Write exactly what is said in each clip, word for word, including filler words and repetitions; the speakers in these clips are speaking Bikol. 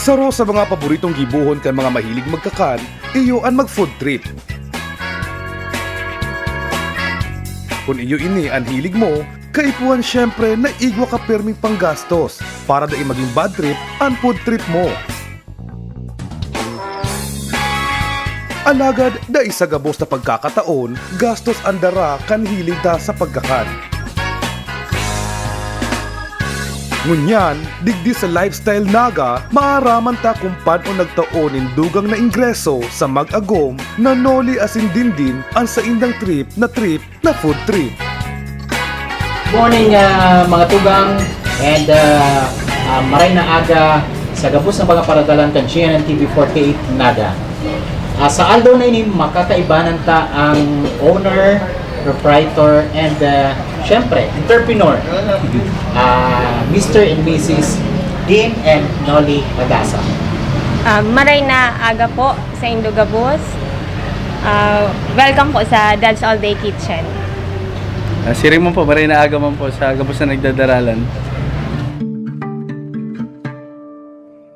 Saro sa mga paboritong gibohon kan mga mahilig magkakan, iyo an mag-food trip. Kun iyo ini an hilig mo, kaipuhan siyempre na igwa ka pirming panggastos para dai magin bad trip an food trip mo. Alagad dai sa gabos na pagkakataon, gastos an dara kan hilig ta sa pagkakan. Ngunyan, digdi sa Lifestyle Naga, maaraman ta kung paano nagtao nin dugang na ingreso sa mag-agom na Noli asin Dindin an saindang trip na trip na food trip. Morning, ah, mga tugang, and ah, ah, maray na aga sa gabos na mga paradalan kan G N N T V forty-eight Naga. Ah, sa aldaw na ini, makakaibanan ta ang owner, proprietor, and ah, syempre, entrepreneur, ah, Mister and Missus Dean and Nolly Pagasa. Ah, maray na aga po sa indo gabos. Ah, welcome po sa Dad's All Day Kitchen. Ah, siring man po, maray na aga man po sa gabos na nagdadaralan.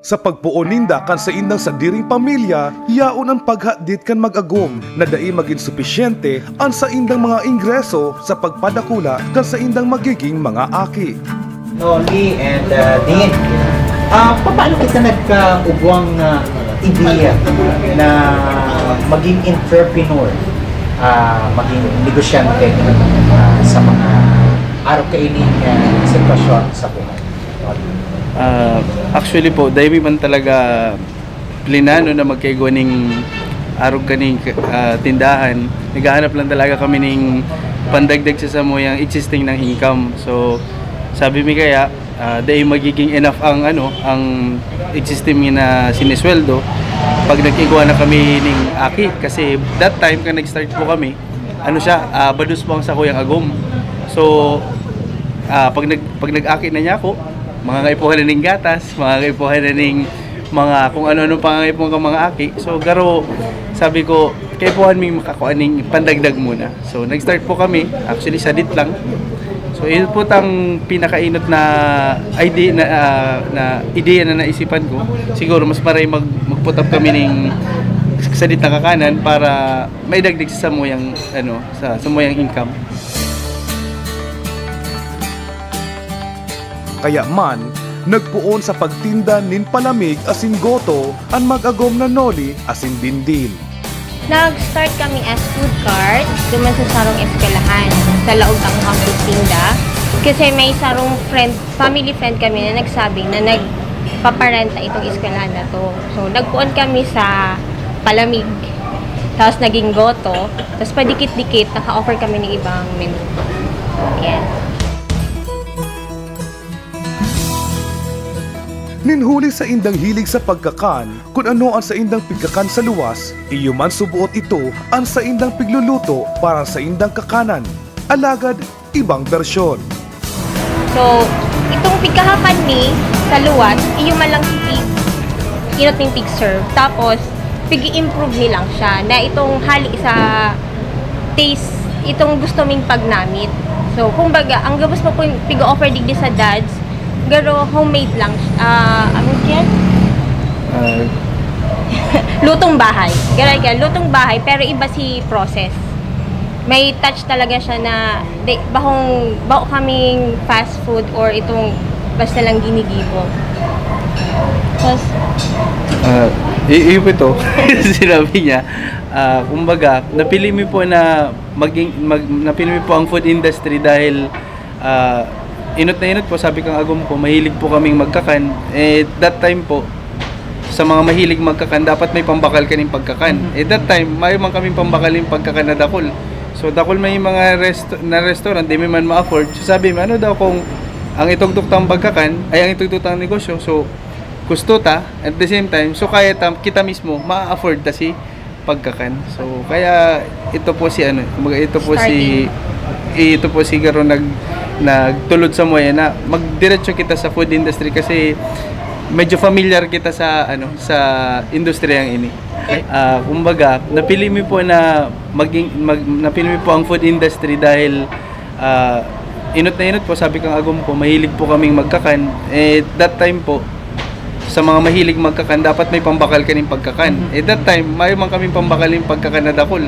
Sa pagpoon ninda kan saindang sadiring pamilya, yaon an paghatdit kan mag-agom na dai magin supisyente an saindang mga ingreso sa pagpadakula kan saindang magiging mga aki. Nolly and uh, Dean, ah, paano kita nagkaugwang ah, ideya na maging entrepreneur, ah, maging negosyante ah, sa mga araw kaining ah, sitwasyon sa buhay? Ah, actually po, dahil man talaga plinano na magkaigwa ning arog kaning ah, tindahan. Naghahanap lang talaga kami ning pandagdag sa samuyang existing ng income. So, sabi mi kaya, ah, dai magiging enough ang ano, ang existing mi na sinisweldo pag nag-igwa na kami ning aki. Kasi that time, kan nag-start po kami, ano siya, ah, bados po ang sakuyang agom. So, ah, pag nag pag nag-aki na niya ako, mga kaipuhan na ning gatas, mga kaipuhan na ning mga kung ano-ano pangangaipuhan ka mga aki. So, garo, sabi ko, kaipuhan mi makakua ning pandagdag muna. So, nag-start po kami, actually, sadit lang. So, yun po tang pinakainot na idea na, ah, na ideya na naisipan ko. Siguro, mas maray mag, mag-put up kami ning sadit na kakanan para maidagdag sa samuyang, ano, sa samuyang income. Kaya man, nagpoon sa pagtinda nin palamig asin goto an mag-agom na Noli asin Dindin. Nag-start kami as food cart duman sa sarong eskwelahan sa laog kan campus tinda. Kasi may sarong friend, family friend kami na nagsabi na nagpaparenta itong eskwelahan na to. So, nagpuon kami sa palamig, tapos naging goto, tapos padikit-dikit, naka-offer kami ng ibang menu. Yan. Nin huli sa indang hilig sa pagkakan, kun ano ang saindang pigkakan sa luwas, iyo man suboot ito ang saindang pigluluto para sa indang kakanan. Alagad, ibang bersyon. So, itong pigkahakan ni sa luwas, iyo man lang si pig, inot ning pig serve. Tapos, pig-improve ni lang siya na itong hali sa taste, itong gusto ming pagnamit. So, kumbaga, ang gabos pa po yung pig-offer digdi sa dads, pero homemade lang. Ah, ano yan? Ah, Lutong bahay. Ganun ka, lutong bahay, pero iba si process. May touch talaga siya na, di, bahong, baho kaming fast food or itong basta lang ginigibo. Tapos, ah, i- iyo po ito, sinabi niya. Ah, kumbaga, napili mi po na maging, mag, napili mi po ang food industry dahil ah, inot na inot po, sabi kang agom ko, mahilig po kaming magkakan. Eh, that time po, sa mga mahilig magkakan, dapat may pambakal kaning pagkakan. Eh, that time, mayo man kaming pambakal yung pagkakan na dakul. So, dakul may mga rest, na restaurant, di mi man ma-afford. So, sabi mi, ano daw kung ang itugtok tang pagkakan, ay ang itugtok tang negosyo, so, gusto ta, at the same time, so kaya ta, kita mismo, ma-afford ta si pagkakan. So, kaya ito po si ano, kumbaga ito po si ito po siguro nag nagtulod sa muya na magdiretso kita sa food industry kasi medyo familiar kita sa ano sa industriyang ini. Ah, kumbaga, napili mi po na maging mag, napili mi po ang food industry dahil ah, inot na inot po, sabi kang agom ko, mahilig po kaming magkakan. Eh, that time po, Sa mga mahilig magkakan, dapat may pambakal kaning pagkakan. Eh, that time, mayo man kaming pambakal ning pagkakan na dakul.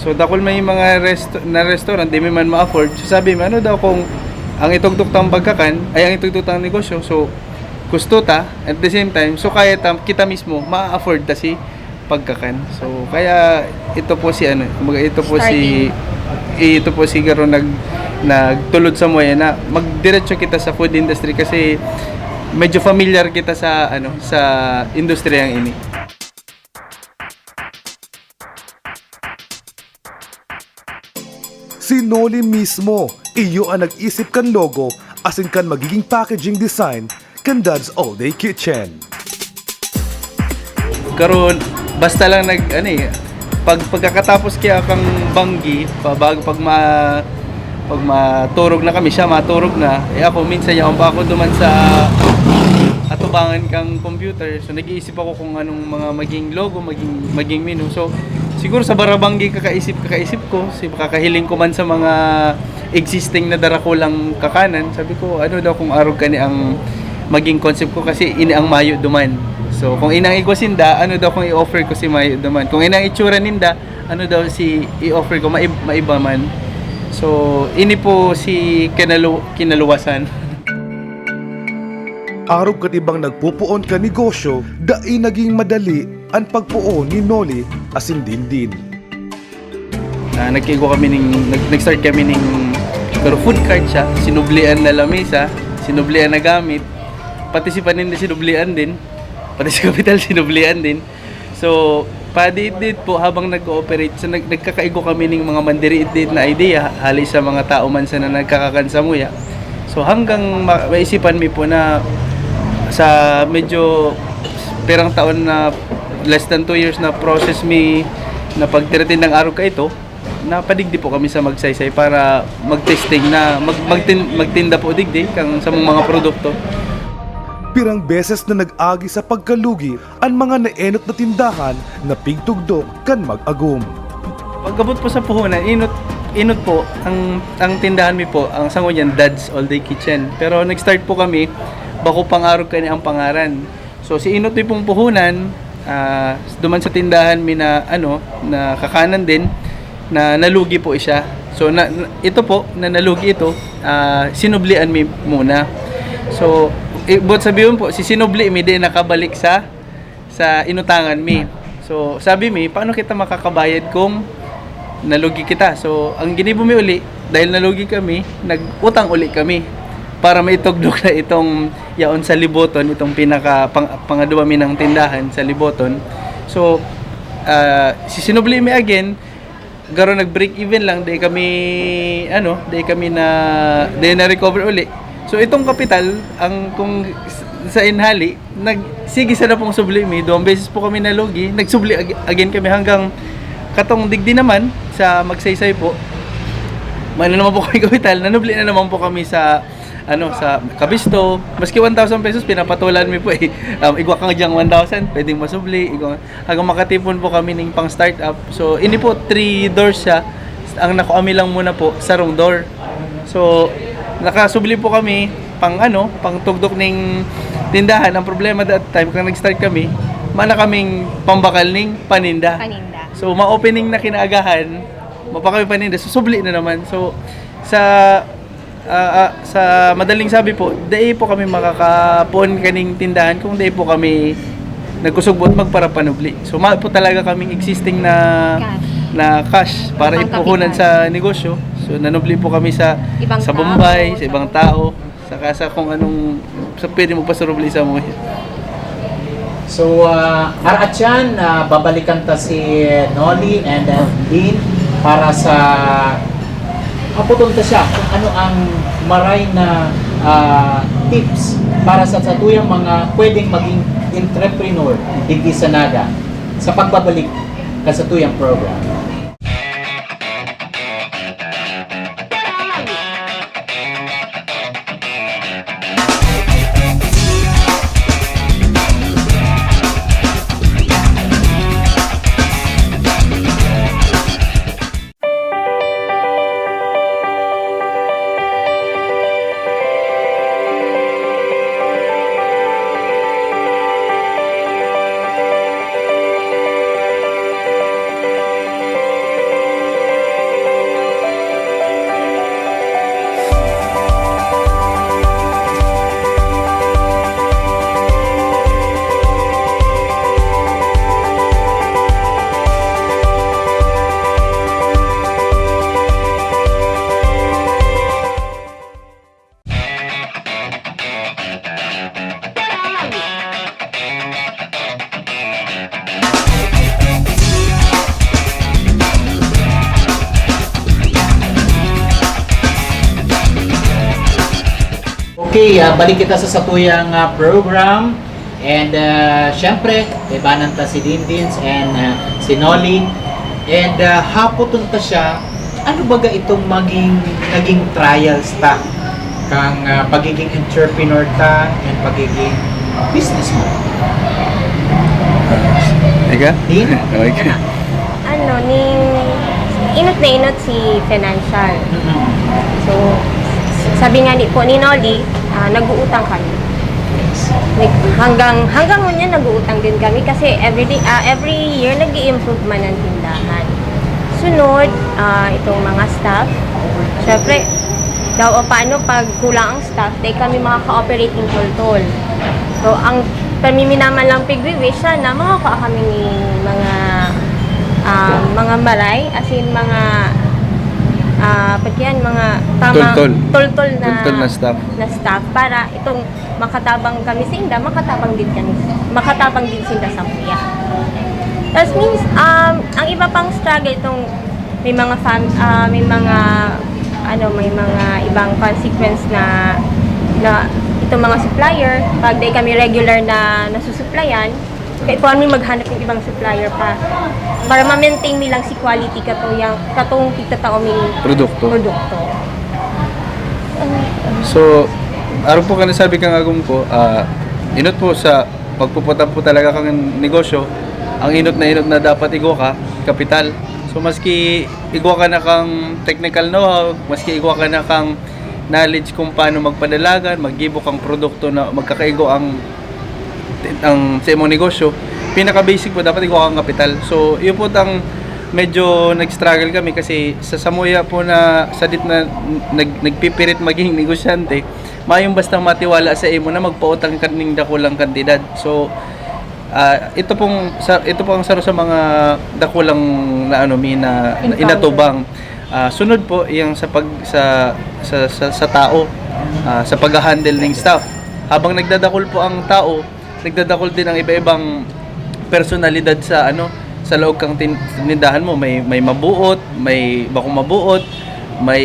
So, dakul may mga rest-, na restaurant, di mi man ma-afford. So, sabi mi, "Ano daw kung ang itugtok tang pagkakan, ay, ang itugtok tang negosyo, so, gusto ta, at the same time, so, kaya ta, kita mismo, ma-afford ta si pagkakan." So, kaya ito po si ano, kumbaga ito po si, ito po siguro nag-, nagtulod sa muya na magdiretso kita sa food industry kasi medyo familiar kita sa ano, sa industriyang ini. Si Noli mismo, iyo an nag-isip kan logo asin kan magiging packaging design kan Dad's All Day Kitchen. Karon, basta lang nag-, ano eh, pag, pagkakatapos kaya kang banggi, pa-, bago pag ma-, pag maturog na kami, siya maturog na, eh, ako, minsan yaon pa ako duman sa atubangan kang computer. So, nag-iisip ako kung anong mga maging logo, maging, maging menu. So, siguro sa barabanggi kakaisip, kakaisip ko, si, kakahiling ko man sa mga existing na darakulang kakanan, sabi ko, "Ano daw kung arog kani ang maging concept ko kasi ini ang mayo duman." So, kung inang igwa sinda, ano daw kung i-offer ko si mayo duman? Kung inang itsura ninda, ano daw si i-offer ko, maib-, maiba man. So, ini po si kinalu-, kinaluwasan. Arog kan ibang nagpopoon kan negosyo, dai naging madali an pagpoon ni Noli asin Dindin. Ah, nagkaigwa kami ning, nag-, nag-start kami ning, pero food cart siya, sinublian na lamesa, sinublian na gamit, pati si paninda sinublian din, pati si kapital sinublian din. So, padiit-diit po habang nag-ooperate, so nag-, nagkakaigwa kami ning mga mandiriit-diit na idea, hali sa mga tao man sa na nagkakakan sa muya. So, hanggang ma-, maisipan mi po na sa medyo pirang taon na, less than two years na process mi na pagtiritindang arog kaito, napadigdi po kami sa Magsaysay para mag-testing na, mag-, magtin-, magtinda po digdi kang samong mga produkto. Pirang beses na nag-agi sa pagkalugi an mga naenot na tindahan na pigtugdok kan mag-agom. Pag-abot po sa puhunan, inot, inot po ang, ang tindahan mi po, ang sango niyan, Dad's All Day Kitchen. Pero nag-start po kami, bako pang arog kani ang pangaran. So, si inot mi pong puhunan, ah, duman sa tindahan mi na, ano, na kakanan din, na nalugi po siya. So, na, na, ito po, na nalugi ito, ah, sinublian mi muna. So, i-, buot sabihon po, si sinubli mi, di nakabalik sa, sa inutangan mi. So, sabi mi, "Paano kita makakabayad kung nalugi kita?" So, ang ginibo mi uli, dahil nalugi kami, nag-utang uli kami para maitugdok na itong yaon sa Liboton, itong pinaka pang-, pangadwa mi ng tindahan sa Liboton. So, ah, si sinubli mi again, garo nag-break even lang, di kami, ano, di kami na, di na-recover uli. So, itong kapital, ang kung s-, sa inhali, nag-, sige sana pong subli mi. Duwang beses po kami nalugi, nagsubli ag-, again kami hanggang katong digdi naman sa Magsaysay po. May na naman po kami kapital, nanubli na naman po kami sa, ano, sa Kabisto. Maski one thousand pesos, pinapatulan mi po eh. Um, igwa ka diyang one thousand, pwedeng masubli. Igwa, hanggang makatipon po kami ning pang startup. So, ini po, three doors siya. Ang nakuha mi lang muna po, sarong door. So, nakasubli po kami pang ano, pang tugdok ning tindahan. Ang problema that time, kung nag-start kami, mana kaming pambakal ning paninda. Paninda. So, ma-opening na kinaagahan, mapa kami paninda. So, subli na naman. So, sa, ah, ah, sa madaling sabi po, dai po kami makakapoon kaning tindahan kung dai po kami nagkusog buot magparapanubli. So, ma po talaga kaming existing na Cash. na cash para Pang ipuhunan kapital. sa negosyo. So, nanubli po kami sa, Ibang sa tao, Bombay, sa sa ibang tao, saka sa kung anong, sa pwede magpasurubli sa mga. So, ah, araat yan, ah, babalikan ta si Noli and, ah, Dean para sa, hapoton ta siya kung ano ang maray na, ah, tips para sa satuyang mga pwedeng maging entrepreneur digdi sa Naga sa pagbabalik kan satuyang program. Okay, ah, balik kita sa satuyang, ah, program. And, ah, syempre, kaibanan ta si Dindins and, ah, si Nolly. And, ah, hapoton ta siya, ano baga itong maging, naging trials ta kang, ah, pagiging entrepreneur ta and pagiging businessman? Ika? Din? Okay. Ano, ning inot na inot si financial. So, sabi nga ni po ni Nolly, ah, nag-uutang kami. Nag- Hanggang hanggang ngayon nag-uutang din kami kasi every day, ah, every year nag-i-improve man ang tindahan. Sunod, ah, itong mga staff, syempre, daw o paano pag kulang ang staff, dahil kami makaka-operate ng toltol. So, ang pamiminaman lang pigwiwi siya na makakua kami ni mga ah, mga maray, as in mga ah, pag yan, mga tama, Toltol. toltol na, Toltol na staff. na staff para itong makatabang kami sa inda, makatabang din kami, makatabang din sila sa muya. Tapos means, um, ang iba pang struggle itong may mga fam, ah, may mga ano, may mga ibang consequence na na itong mga supplier, pag di kami regular na nasusuplayan, kaya po kami maghanap ng ibang supplier pa para ma-maintain nilang si quality katong yang katong pigtatao ming Produkto. produkto. So, arog po kan sabi kang agom ko, ah, inot po sa pagpuputan po talaga kang negosyo, ang inot na inot na dapat igwa ka, kapital. So, maski igwa ka na kang technical know-how, maski igwa ka na kang knowledge kung paano magpadalagan, maggibo kang produkto na magkakaigo ang ang sa imong negosyo, pinaka-basic po dapat igwa kang kapital. So, yun po ang medyo nag-struggle kami kasi sa samuya po na sadit na nag, nagpipirit maging negosyante, mayong bastang matiwala sa imo na magpautang ka ning dakulang kantidad. So, ah, ito pong sa, ito po ang saro sa mga dakulang na ano mi na Encounter. Inatubang. Ah, sunod po yung sa pag sa sa, sa, sa tao, ah, sa pag-handle ng staff. Habang nagdadakol po ang tao, nagdadakol din ang iba-ibang personalidad sa ano, sa loob kang tin- tindahan mo. May may mabuot, may bakong mabuot, may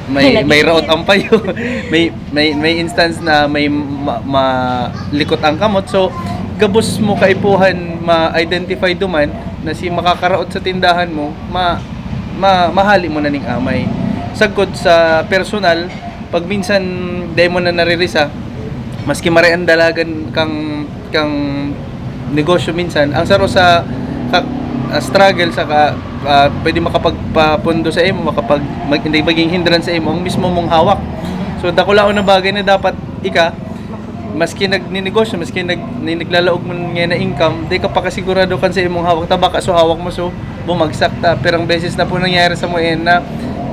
may may raot ang payo. may may may instance na may ma, malikot ang kamot. So gabos mo kaipuhan ma-identify duman na si makakaraot sa tindahan mo, ma, ma mahali mo na ning amay. Sagkod sa personal, pag minsan dai mo na naririsa, maski maray ang dalagan kang kang negosyo minsan, ang saro sa ka, ah, struggle sa ka, ah, pwede makapagpapundo sa imo, makapag mag, hindi maging hindrance sa imo ang mismo mong hawak. So dakulaon na bagay na dapat ika maski nagninegosyo, maski nag, ni- naglalaog mo nga na income, di ka pakasigurado kan sa imong hawak ta baka so hawak mo so bumagsak ta. Pero ang beses na po nangyari sa mo eh, na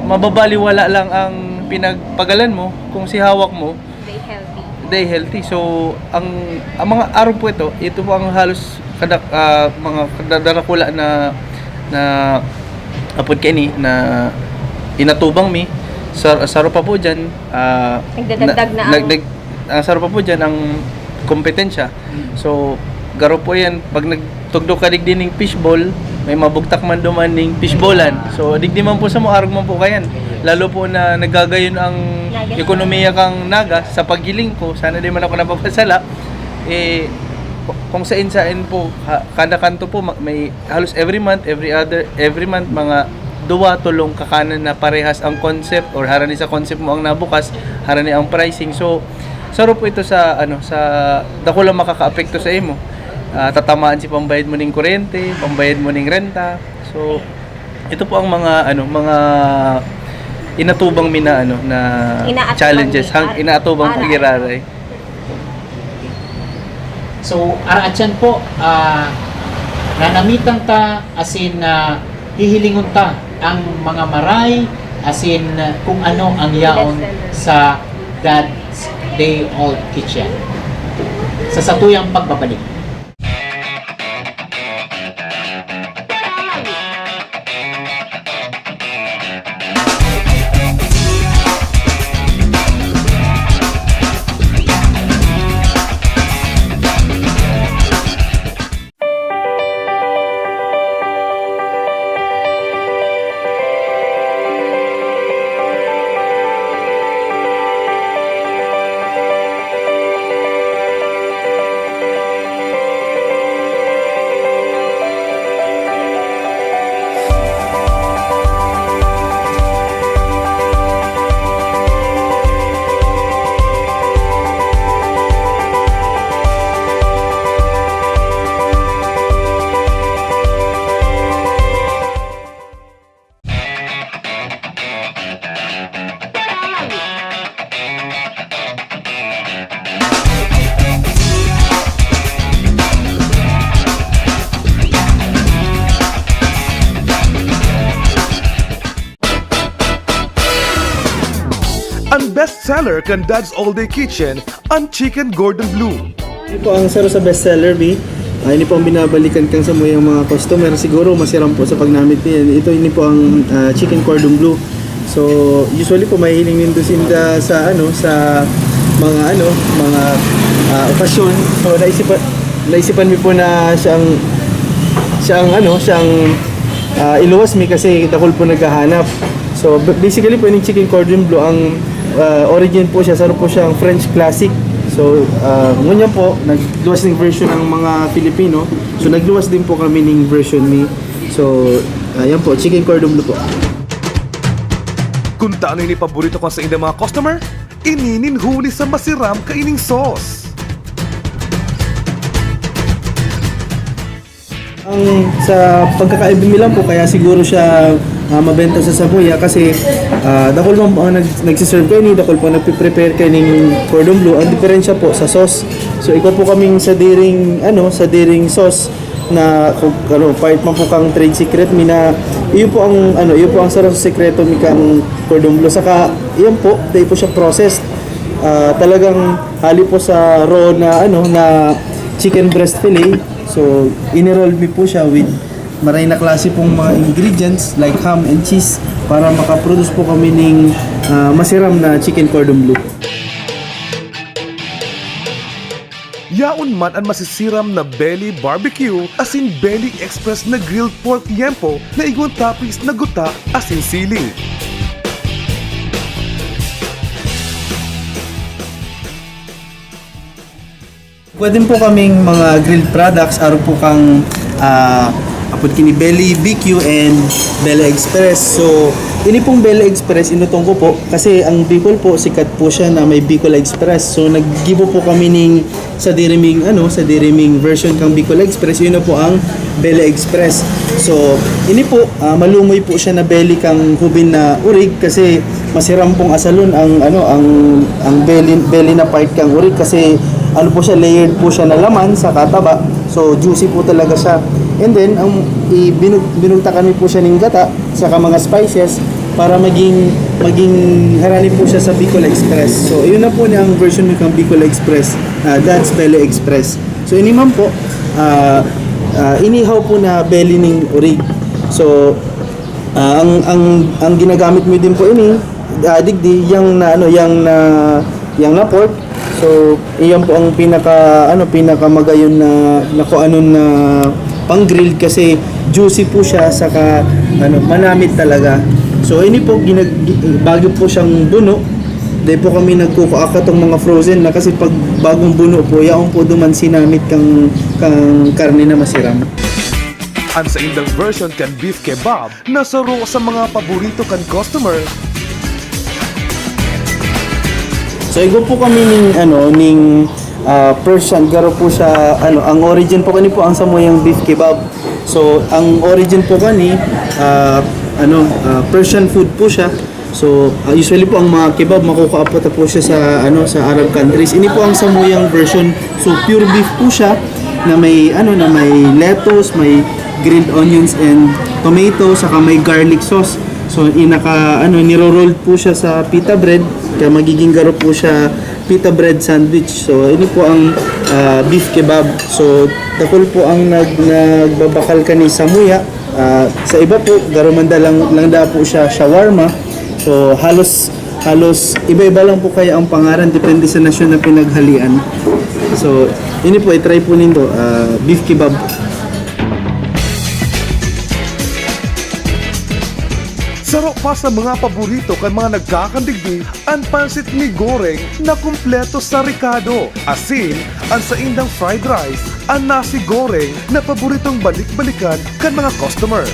mababaliwala lang ang pinagpagalan mo kung si hawak mo They healthy. They healthy. So, ang ang mga araw po ito, ito po ang halos kada ah, mga kadadakula na na apod kaini na inatubang mi sa saro pa po diyan ah, Nagdadagdag na ang nag, nag, ang saro pa po diyan ang kompetensya. So, garo po yan pag nagtugdo ka digdi ning fishball, may mabugtak man duman ning fishballan. So, digdi man po sa mo arog man po kayan. Lalo po na nagagayon ang Naga. Ekonomiya kang Naga sa paghiling ko, sana di man ako napapasala. Eh, kung sain-sain po, ha, kada kanto po ma- may halos every month, every other, every month mga duwa, tulong kakanan na parehas ang concept or harani sa concept mo ang nabukas, harani ang pricing. So, saro po ito sa ano sa dako lang makakaapekto sa imo. Ah, tatamaan si pambayad mo ning kuryente, pambayad mo ning renta. So, ito po ang mga ano, mga inatubang mi na ano na Inaatubang challenges, mi. Hang, Ar- inaatubang aray. pagiraray. So, araatyan po, ah, nanamitan ta, asin ah, hihilingon ta ang mga maray, asin ah, kung ano ang yaon sa Dad's Day Old Kitchen. Sa satuyang pagbabalik. Bestseller kan Dad's All Day Kitchen, an Chicken Cordon Bleu. Ini po ang saro sa bestseller, bi. Ah, ini po ang binabalikan kan samuyang mga customer. Siguro masiram po sa pagnamit niyan. Ito, ini po ang, ah, Chicken Cordon Bleu. So, usually po, mahihiling nindo sinda sa, ano, sa mga, ano, mga, ah, okasyon. So, naisipan, naisipan mi po na siyang, siyang, ano, siyang, ah, iluwas mi kasi dakul po naghahanap. So, b-, basically po, ining Chicken Cordon Bleu, ang, ah, origin po siya, saro po siyang French classic. So, ah, ngunyan po, nagluwas ning version ang mga Filipino. So, nagluwas din po kami ning version ni. So, ayan po, Chicken Cordon Bleu po. Kun ta ano ini paborito kan saindang mga customer, ini nin huli sa masiram kaining sauce. Ang sa pagkakaiba mi lang po, kaya siguro siya, ah, mabenta sa Sabuya kasi, ah, dakul man po ang nag-, nagsiserve kaini, dakul po ang nagpe-prepare kaining cordon bleu. Ang diferensya po sa sauce. So, igwa po kaming sadiring, ano, sadiring sauce na kung, ano, part man po kang trade secret mi na iyo po ang, ano, iyo po ang sarong sekreto mi kang cordon bleu. Saka, iyan po, dahil po siya processed. Ah, talagang hali po sa raw na, ano, na chicken breast fillet. So, iniroll mi po siya with maray na klase pong mga ingredients like ham and cheese para makaproduce po kami ning, ah, masiram na chicken cordon bleu. Yaon man an masisiram na belly barbecue asin belly express na grilled pork liempo na igwang toppings na guta asin sili. Pwede po kaming mga grilled products, arog po kang, ah, apod kini Belly B Q and Belly Express. So, ini pong Belly Express, inutong ko po, kasi ang Bicol po, sikat po siya na may Bicol Express. So, naggibo po kami ning sa diriming, ano, sa diriming version kang Bicol Express, yun na po ang Belly Express. So, ini po, ah, malumoy po siya na belly kang hubin na urig kasi masiram pong asalon ang, ano, ang, ang belly, belly na part kang urig kasi, ano po siya, layered po siya na laman sa kataba. So, juicy po talaga siya. And then, ang i-, binug-, binugtakan mi po siya ning gata, saka mga spices para maging, maging harani po siya sa Bicol Express. So, yun na po ni ang version mi kang Bicol Express, ah, Dad's Belly Express. So, ini man po, ah, ah, inihaw po na belly ning urig. So, ah, ang, ang, ang ginagamit mi din po ini, ah, digdi, yang na, ano, yang na, yang na pork. So, iyan po ang pinaka, ano, pinakamagayon na, na kung ano na pang-grilled kasi juicy po siya, saka, ano, manamit talaga. So, ini po, ginag-, gi-, bago po siyang buno. Dahil po kami nagkukuha katong mga frozen na kasi pag bagong buno po, yaon po duman sinamit kang, kang karne na masiram. An saindang version kan beef kebab na saro sa mga paborito kan customer. So, igwa po kami ning, ano, ning, ah, Persian, garo po siya, ano, ang origin po kani po ang samuyang beef kebab. So, ang origin po kani, ah, ano, ah, Persian food po siya. So, ah, usually po ang mga kebab, makukuha po ta po siya sa, ano, sa Arab countries. Ini po ang samuyang version. So, pure beef po siya na may, ano, na may lettuce, may grilled onions and tomato, saka may garlic sauce. So, inaka, ano, niro-roll po siya sa pita bread, kaya magiging garo po siya pita bread sandwich. So, ini po ang, ah, beef kebab. So, dakul po ang nag-, nagbabakal kani samuya. Ah, sa iba po, garo man da lang, lang da po siya shawarma. So, halos, halos iba-iba lang po kaya ang pangaran, depende sa nasyon na pinaghalian. So, ini po, i-try po nindo, ah, beef kebab. Saro pa sa mga paborito kan mga nagkakandigdi, an pansit mi goreng na kumpleto sa rekado, asin, an saindang fried rice, an nasi goreng na paboritong balik-balikan kan mga customer.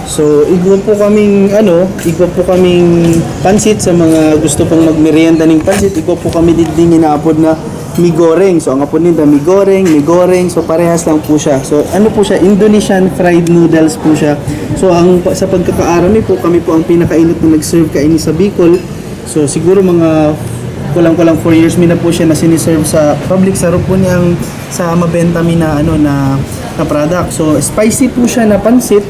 So, igwa po kaming, ano, igwa po kaming pansit sa mga gusto pong magmerienda ning pansit. Igwa po kami digdi inaapod na mi goreng. So, ang apod ninda, mi goreng, mi goreng. So, parehas lang po siya. So, ano po siya? Indonesian fried noodles po siya. So, ang, sa pagkakaaram mi po, kami po ang pinakainot na nag-serve kaini sa Bicol. So, siguro mga kulang-kulang four years mi na po siya na siniserve sa public. Saro po niyang sa mabenta mi na, ano, na, na product. So, spicy po siya na pansit.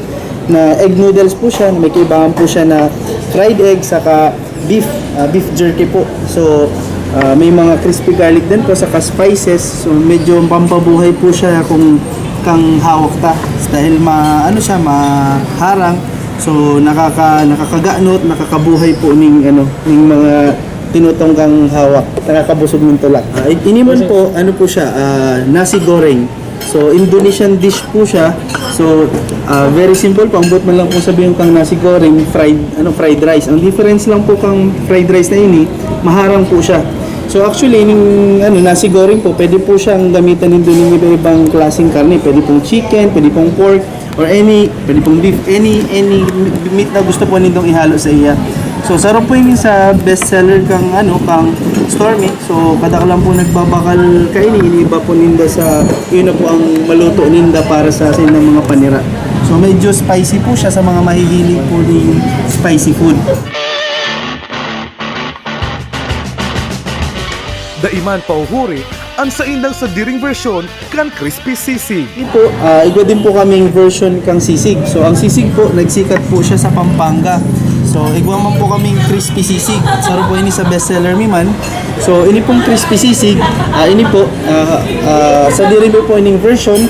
Na egg noodles po siya, na may kaibahan po siya na fried egg saka beef, ah, beef jerky po. So, ah, may mga crispy garlic din po saka spices. So, medyo pampabuhay po siya kung kang hawak ta. Dahil ma-, ano siya, maharang. So, nakaka-, nakakaganot, nakakabuhay po ning, ano, ning mga tinutong kang hawak. Nakakabusog ng tulak. Ah, i-, ini man po, ano po siya, ah, nasi goreng. So, Indonesian dish po siya. So, ah, very simple po. Ang buot man lang po sabihin kang nasi goreng, fried, ano, fried rice. Ang difference lang po kang fried rice na ini, maharang po siya. So, actually, ining, ano, nasi goreng po, pwede po siyang gamitan nindo ng iba-ibang klaseng karne. Pwede pong chicken, pwede pong pork, or any, pwede pong beef, any, any meat na gusto po nindong ihalo sa iya. So, saro po ini sa best seller kang, ano, kang Stormy. So, kadaklan po nagbabakal kaini, iniiba po ninda sa, yun na po ang maluto ninda para sa, sa ilang mga panira. So, medyo spicy po siya sa mga mahihilig po ning spicy food. Dai man pauhuri an saindang sadiring bersyon kan crispy sisig. Ini po, ah, igwa din po kaming version kang sisig. So, ang sisig po, nagsikat po siya sa Pampanga. So, igwa man po kaming crispy sisig. Saro po ini sa bestseller mi man. So, ini pong crispy sisig, ah, ini po, ah, ah, sadiri mi po ining version.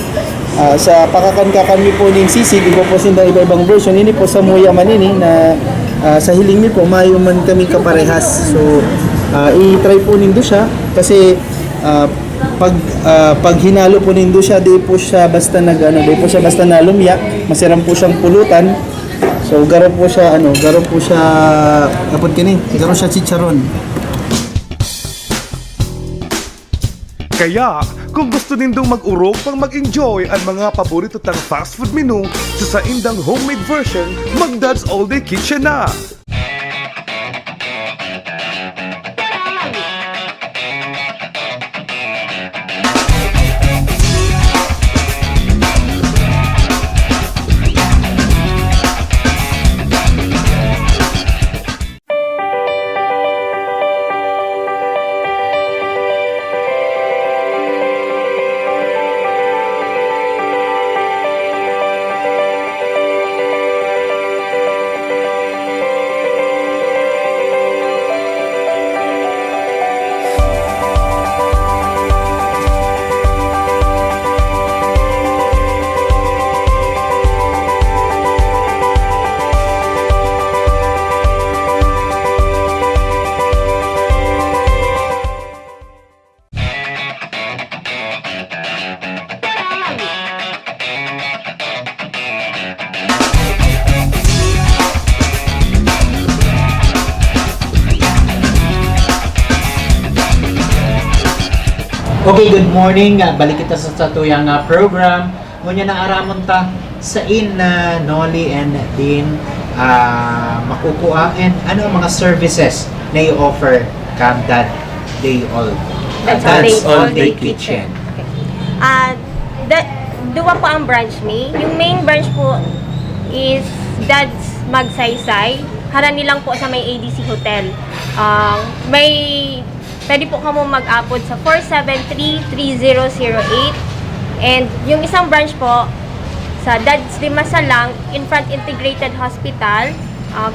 Ah, sa pakakan-kakan mi po ning sisig, igwa po sinda iba-ibang version. Ini po, samuya man ini na, ah, sa hiling mi po, mayo man kami kaparehas. So, ah, i-try po nindo siya kasi, ah, pag, ah, pag hinalo po nindo siya, di po siya basta nag-, ano, di po siya basta nalumya, masiram po siyang pulutan. So, garo po siya, ano, garo po siya, apod kini, garo siya chicharon. Kaya, kung gusto nindong mag-orog pang mag-enjoy an mga paborito tang fast food menu sa saindang homemade version, mag-Dad's All Day Kitchen na! Okay, good morning. Ah, balik kita sa satuyang, ah, program. Ngunyan na aramon ta sa in, ah, Noli and Dean, ah, makukua and ano ang mga services na i-offer kan Dad Day All, ah, Dad's All Day Kitchen. Okay. Ah, da-, duwa po ang branch mi. Yung main branch po is Dad's Magsaysay. Harani lang po sa may A D C Hotel. Ah, may, pwede po kamo mag-apod sa four seven three, three zero zero eight. And yung isang branch po, sa Dad's Dimasalang, in front Integrated Hospital. Ah,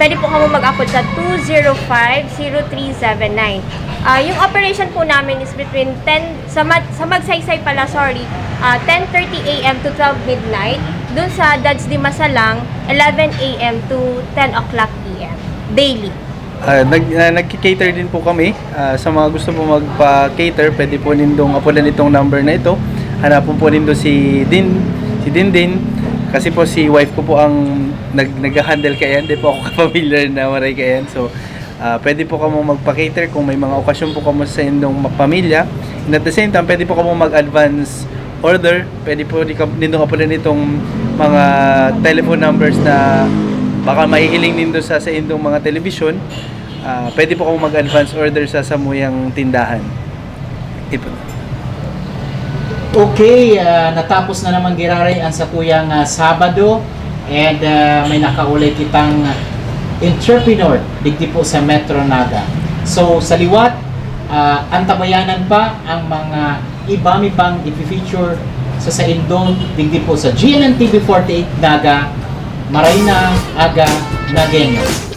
pwede po kamo mag-apod sa two zero five, zero three seven nine. Ah, yung operation po namin is between ten, sa, Mag-, sa Magsaysay pala, sorry, ah, ten thirty A M to twelve midnight. Dun sa Dad's Dimasalang, eleven A M to ten o'clock P M. Daily. Ah, nag, ah, nagki-cater din po kami. Ah, sa mga gusto po magpa-cater, pwede po nindong apodan itong number na ito. Hanapon po nindo si Din, si Dindin. Kasi po si wife ko po ang nag, nag-handle kaiyan. Di po ako kapamilyar na maray kaiyan. So, ah, pwede po kamo magpa-cater kung may mga okasyon po kamo sa indong ma-, pamilya. And at the same time, pwede po kamo mag-advance order. Pwede po di ka, nindong apodan itong mga telephone numbers na baka mahihiling nindo sa, sa indong mga telebisyon. Ah, pwede po kamo mag-advance order sa samuyang tindahan. Tip- Okay, ah, natapos na naman giraray ang satuyang, ah, Sabado, and, ah, may nakaulay kitang entrepreneur digdi po sa Metro Naga. So, sa liwat, ah, antabayanan pa ang mga iba mi pang ipi-feature sa saindong digdi po sa G N N T V forty-eight Naga Maray na aga, Nagueño.